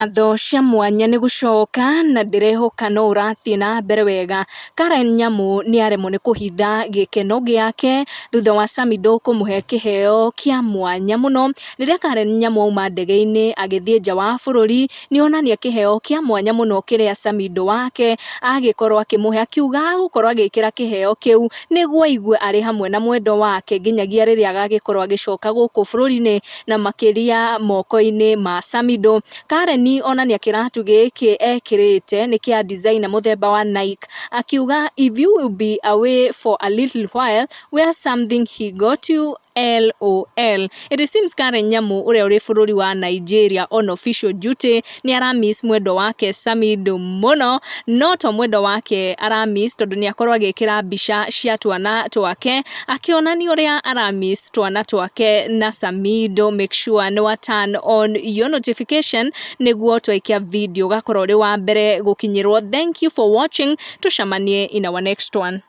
Ngatho cia mwanya nĩ gũcoka na ndĩrehoka no ũrathiĩ na mbere wega. Karen Nyamu nĩaremwo nĩ kũhitha gĩkeno gĩake thutha wa Samidoh kũmũhe kĩheo kĩa mwanya mũno. Rĩrĩa Karen Nyamu auma ndege-inĩ agĩthiĩ nja wa bũrũri, nĩonania kĩheo kĩa mwanya mũno kĩrĩa Samidoh wake agĩkorwo akĩmũhe, akiuga agũkorwo agĩkĩra kĩheo kĩu nĩguo aigue arĩ hamwe na mwendwa wake nginyagia rĩrĩa agagĩkorwo agĩcoka gũkũ bũrũri-inĩ na makĩria moko-inĩ ma Samidoh. Karen onania kĩratũ gĩkĩ ekĩrĩte nĩ kĩa designer mũthemba wa Nike, akiuga, "If you will be away for a little while, wear something he got you, LOL." It seems Karen Nyamu ũrĩa ũrĩ bũrũri wa Nigeria on official duty nĩ aramiss mwendwa wake Samidoh mũno, no to mwendwa wake aramiss tondũ nĩ akorwo agĩkĩra mbica cia twana twake akĩonania ũrĩa aramiss twana twake na Samidoh. Make sure nĩ wa turn on your notification nĩguo twaikia video ũgakorwo ũrĩ wa mbere gũkinyĩrwo. Thank you for watching, tũcemanie in our next one.